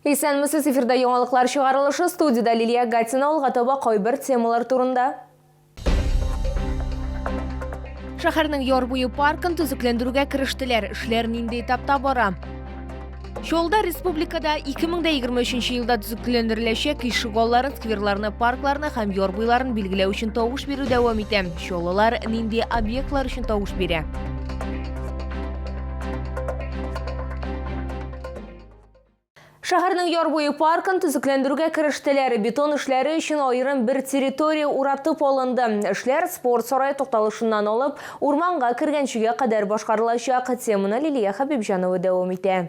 Исәнмесез, эфирда яңалыклар чыгарылышы, студиядә Лилия Гатина, алга таба кайбер темалар турында. Шәһәрнең яр буе паркын төзекләндерүгә керештеләр. Эшләр нинди этапта бара? Чолда республикада 2023 елда төзекләндереләчәк ишегалларын, скверларны, паркларны һәм яр буйларын билгеләү өчен тавыш бирү дәвам итә. Чаллылар нинди объектлар өчен тавыш бирә? Шәһәрнең яр буе паркын төзекләндерүгә керештеләр. Бетон эшләре өчен аерым бер территория уратып алынды. Эшләр спорт сарае тукталышыннан алып, урманга кергәнчегә кадәр башкарылачак. Теманы Лилия Хәбибҗанова дәвам итә.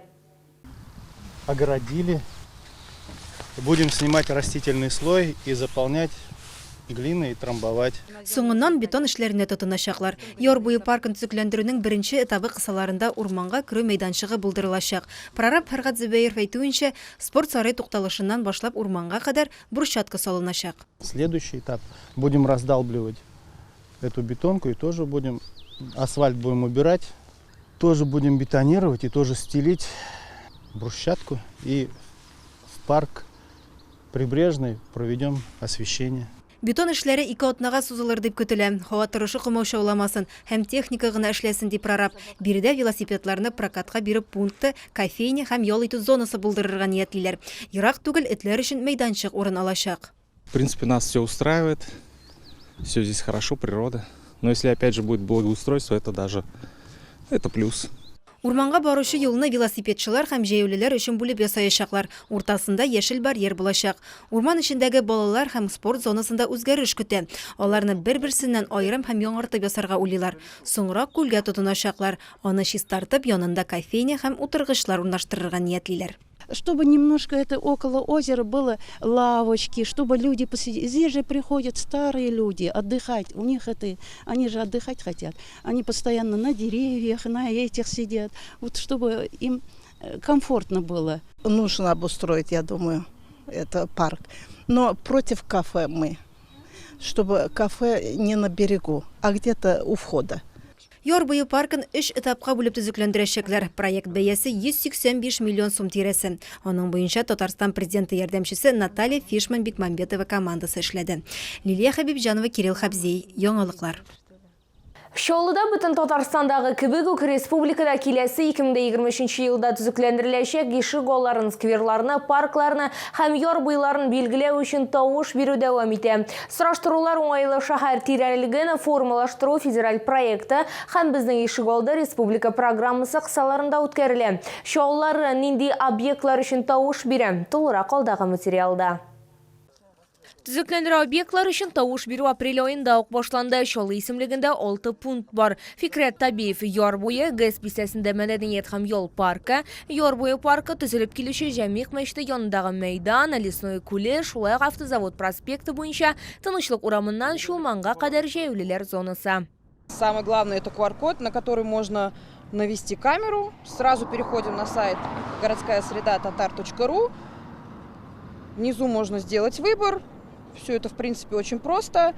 Огородили. Будем снимать растительный слой и заполнять глиной и трамбовать. Соңыннан бетон эшләренә тотыначаклар. Яр буе паркын төзекләндерүнең беренче этабы кысаларында урманга керү мәйданчыгы булдырылачак. Прораб Фәргать Зөбәеров әйтүенчә, спорт сарае тукталышыннан башлап урманга кадәр брусчатка салыначак. Следующий этап, будем раздалбливать эту бетонку и тоже будем асфальт будем убирать, тоже будем бетонировать и тоже стелить брусчатку и в парк прибрежный проведем освещение. Бетон эшләре ике атнага сузылыр дип көтелә. Һава торышы комаучауламасын һәм техника гына эшләсен, ди прораб. Биредә велосипедларны прокатка бирү пункты, кофейня һәм ял итү зонасы булдырырга ниятлиләр. Ерак түгел этләр өчен мәйданчык урын алачак. В принципе, нас все устраивает, все здесь хорошо, природа. Но если опять же будет благоустройство, это даже, это плюс. Урманга баручы юлны велосипедчылар һәм җәяүлеләр өчен бүлеп ясаячаклар, уртасында яшел барьер булачак. Урман эчендәге балалар һәм спорт зонасында үзгәреш көтә. Аларны бер-берсеннән аерым һәм яңартып ясарга уйлыйлар. Соңрак күлгә тотыначаклар, аны чистартып, янында кофейня һәм утыргычлар урнаштырырга ниятлиләр. Чтобы немножко это около озера было лавочки, чтобы люди посидели. Здесь же приходят старые люди отдыхать. У них это, они же отдыхать хотят. Они постоянно на деревьях, на этих сидят. Вот чтобы им э, комфортно было. Нужно обустроить, я думаю, это парк. Но против кафе мы. Чтобы кафе не на берегу, а где-то у входа. Яр буе паркын өч этапка бүлеп төзекләндерәчәкләр. Проект бәясе 185 миллион сум тирәсе. Аның буенча Татарстан Президенты ярдәмчесе Наталья Фишман-Бекмамбетова командасы эшләде. Лилия Хәбибҗанова, Кирилл Хәбзей. Яңалыклар. Чаллыда бөтен Татарстандагы кебек үк республикада киләсе 2023 елда төзекләндереләчәк ишегалларын, скверларны, паркларны һәм яр буйларын билгеләү өчен тавыш бирү дәвам итә. Сораштырулар Уңайлы шәһәр тирәлеген формалаштыру федераль проекты һәм Безнең ишегалды республика программасы кысаларында үткәрелә. Чаллылар нинди объектлар өчен тавыш бирә? Тулырак алдагы материалда. Төзекләндерү объектлары өчен тавыш бирү апрель аенда ук башланды. Чаллы исемлегендә алты пункт бар. Фикрәт Табиев, Яр буе, ГЭС бистәсендә мәдәният һәм ял паркы, Яр буе паркы, төзелеп килүче Җәмигъ мәчете янындагы мәйдан, Лесное күле, шулай ук Автозавод проспекты буенча Тынычлык урамыннан Чулманга кадәр җәяүлеләр зонасы. Самое главное это QR-код, на который можно навести камеру. Сразу переходим на сайт городская среда татар.ру. Внизу можно сделать выбор. Все это, в принципе, очень просто.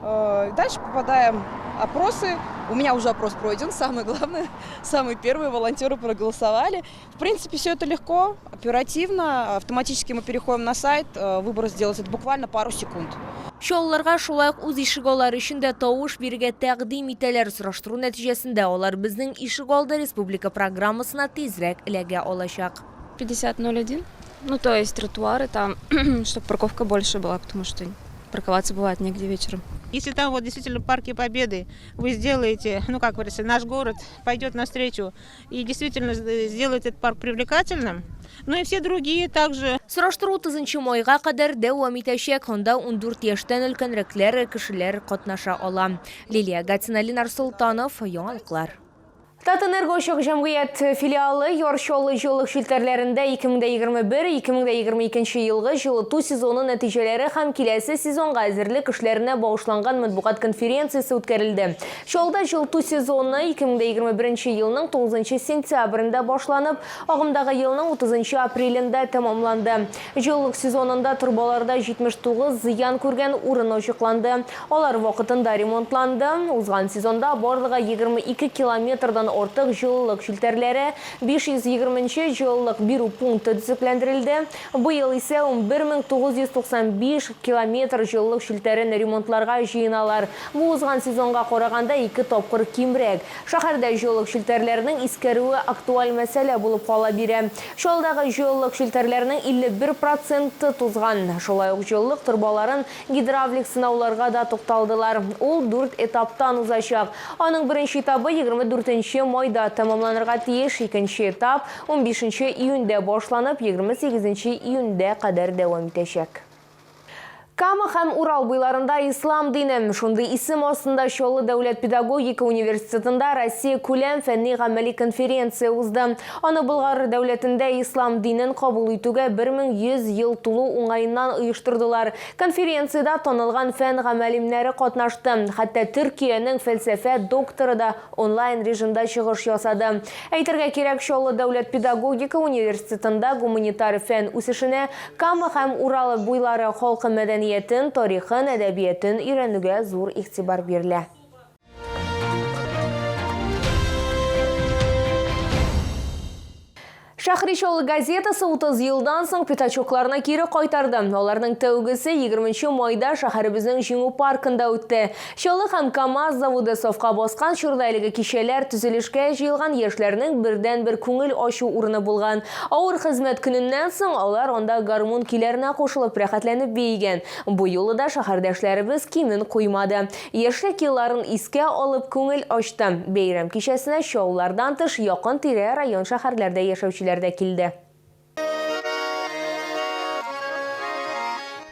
Э, дальше попадаем опросы. У меня уже опрос пройден, самое главное, самые первые волонтеры проголосовали. В принципе, все это легко, оперативно. Автоматически мы переходим на сайт, э, выбор сделать это буквально пару секунд. Чаллыларга шулай ук үз ишегаллары өчен дә тавыш бирергә тәкъдим итәләр. Сораштыру нәтиҗәсендә алар Безнең ишегалды республика программасына тизрәк эләгә алачак. 50.01. Ну, то есть тротуары там, чтобы парковка больше была, потому что парковаться бывает негде вечером. Если там вот действительно парки Победы вы сделаете, ну, как говорится, наш город пойдет навстречу и действительно сделает этот парк привлекательным, ну и все другие также. Сораштыру 30 майга кадәр дәвам итәчәк. Анда 14 яшьтән өлкәнрәкләр кешеләр катнаша ала. Лилия Гатина, Ленар Солтанов, Яңалыклар. Татэнерго ачык җәмгыять филиалы Яр Чаллы җылылык челтәрләрендә 2021-2022 елгы җылыту сезоны нәтиҗәләре һәм киләсе сезонга әзерлек эшләренә багышланган матбугат конференциясе үткәрелде. Чаллыда җылыту сезоны 2021 елның 9 сентябрендә башланып, агымдагы елның 30 апрелендә тәмамланды. Җылылык сезонында торбаларда 79 зыян күргән урын ачыкланды. Алар вакытында ремонтланды. Узган сезонда барлыгы 22 километрдан артык җылылык челтәрләре, 520 нче җылылык бирү пункты төзекләндерелде. Быел исә 11995 километр җылылык челтәрен ремонтларга җыеналар. Бу узган сезонга караганда ике тапкыр кимрәк. Шәһәрдә җылылык челтәрләренең искерүе актуаль мәсьәлә булып кала бирә. Чаллыдагы җылылык челтәрләренең 51 проценты тузган. Шулай ук җылылык торбаларын гидравлик сынауларга да тукталдылар. Ул дүрт этаптан узачак. Аның беренче этабы 24 нче майда тәмамланырга тиеш, икенче этап унбишенче июньдә башланып, 28 нче июньдә кадәр дәвам итәчәк. Кама һәм Урал буйларында ислам дине. Шундый исем астында Чаллы дәүләт педагогика университетында Россия күләм фәнни-гамәли конференция узды. Аны Болгар дәүләтендә ислам динен кабул итүгә 1100 ел тулу уңаеннан оештырдылар. Конференциядә танылган фән гамәлимнәре катнашты. Хәтта Төркиянең фәлсәфә докторы да онлайн режимда чыгыш ясады. Әйтергә кирәк, Чаллы дәүләт педагогика университетында гуманитар фән үсешенә, Кама һәм Урал буйлары халкы мәдәниятен, тарихын, әдәбиятын өйрәнүгә зур игътибар бирелә. Шәһри Чаллы газетасы 30 елдан соң пятачокларны кире кайтарды. Аларның тәүгесе 20 майда шәһәребезнең Җиңү паркында үтте. Чаллы һәм КАМАЗ заводы сафка баскан чорда әлеге кичәләр төзелешкә җыелган яшьләрнең бердәнбер күңел ачу урыны булган. Авыр хезмәт көненнән соң алар анда гармун көйләренә кушылып рәхәтләнеп биегән. Бу юлы да шәһәрдәшләребез кимен куймады. Яшьлек елларын искә алып, күңел ачты. Бәйрәм кичәсенә Чаллылардан тыш, якын-тирә район-шәһәрләрдә яшәүчеләр дә килде.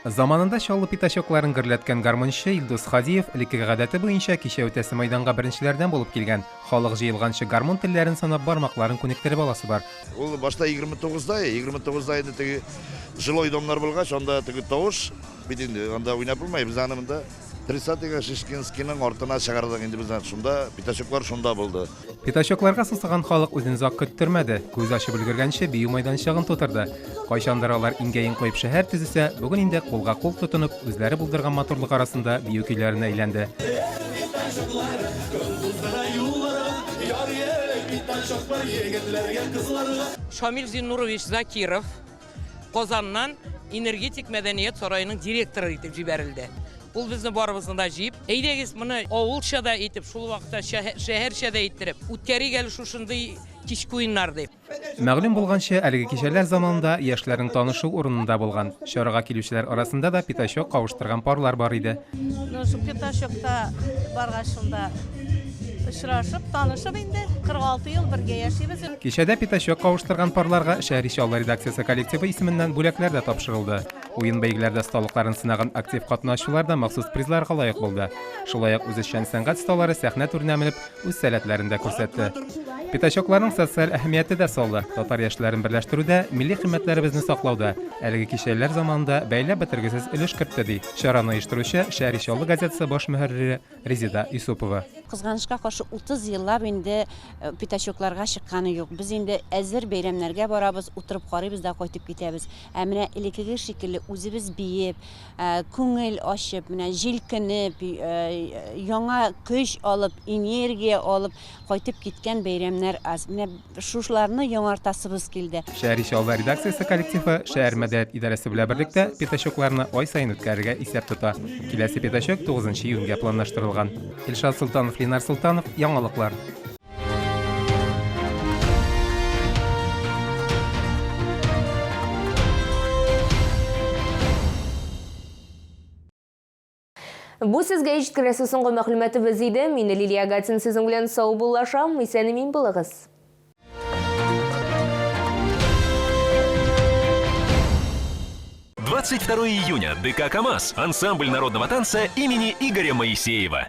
Заманында Чаллы пятачокларын гөрләткән гармунчы Илдус Һадиев элеккеге гадәте буенча кичә үтәсе мәйданга беренчеләрдән булып килгән. Халык җыелганчы гармун телләрен санап бармакларын күнектереп аласы бар. Ул башта 29-да, 29-да инде теге жилой домнар булгач, анда теге тавыш бит инде, анда уйнап булмый, без аны монда Тридцатыйга Шишкинскийның артына чыгардык инде без аны шунда, пятачоклар шунда булды. Пятачокларга сусаган халык үзен озак көттермәде, күз ачып өлгергәнче бию майданчыгын тутырды. Кайчандыр алар иңгә-иң куеп шәһәр төзесә, бүген инде кулга-кул тотынып, үзләре булдырган матурлык арасында бию көйләренә әйләнде. Шамил Зиннурович Закиров Казаннан Энергетик мәдәният сараеның директоры итеп җибәрелде. Ул безне барыбызны да җыеп, әйдәгез, моны авылча да итеп, шул вакытта шәһәрчә дә иттереп, үткәрик әле шушындый кичке уеннар, дип. Мәгълүм булганча, әлеге кичәләр заманында яшьләрнең танышу урынында булган. Чарага килүчеләр арасында да пятачок кавыштырган парлар бар иде. Ну, шул пятачокта баргач шунда очрашып, танышып инде 46 ел бергә яшибез. Кичәдә пятачок кавыштырган парларга Шәһри Чаллы редакциясе коллективы исеменнән бүләкләр дә тапшырылды. Уен-бәйгеләрдә осталыкларын сынаган актив катнашучылар да махсус призларга лаек булды. Шулай ук үзешчән сәнгать осталары сәхнә түренә менеп, үз сәләтләрен дә күрсәтте. Пятачокларның социаль әһәмияте дә саллы. Татар яшьләрен берләштерүдә, милли кыйммәтләребезне саклауда әлеге кичәләр заманында бәйләп бетергесез өлеш кертте, ди чараны оештыручы Шәһри Чаллы газетасы баш мөхәррире Резеда Юсупова. Кызганычка каршы, 30 еллап инде пятачокларга чыкканы юк. Без инде әзер бәйрәмнәргә барабыз, утырып карыйбыз да кайтып китәбез. Ә менә элеккеге шикелле үзебез биеп, күңел ачып, менә җилкенеп, яңа көч алып, энергия алып кайтып киткән бәйрәмнәр аз. Менә шушыларны яңартасыбыз килде. Шәһри Чаллы редакциясе коллективы шәһәр мәдәният идарәсе белән берлектә пятачокларны ай саен үткәрергә исәп тота. Киләсе пятачок 9 июньгә планлаштырылган. Илшат Солтанов, Ленар Солтанов, Яңалыклар. Бу сезгә җиткерәсе соңгы мәгълүматыбыз иде. Мин Лилия Гатин сезнең белән саубуллашам. Исән-имин булыгыз. 22 июня. ДК КАМАЗ. Ансамбль народного танца имени Игоря Моисеева.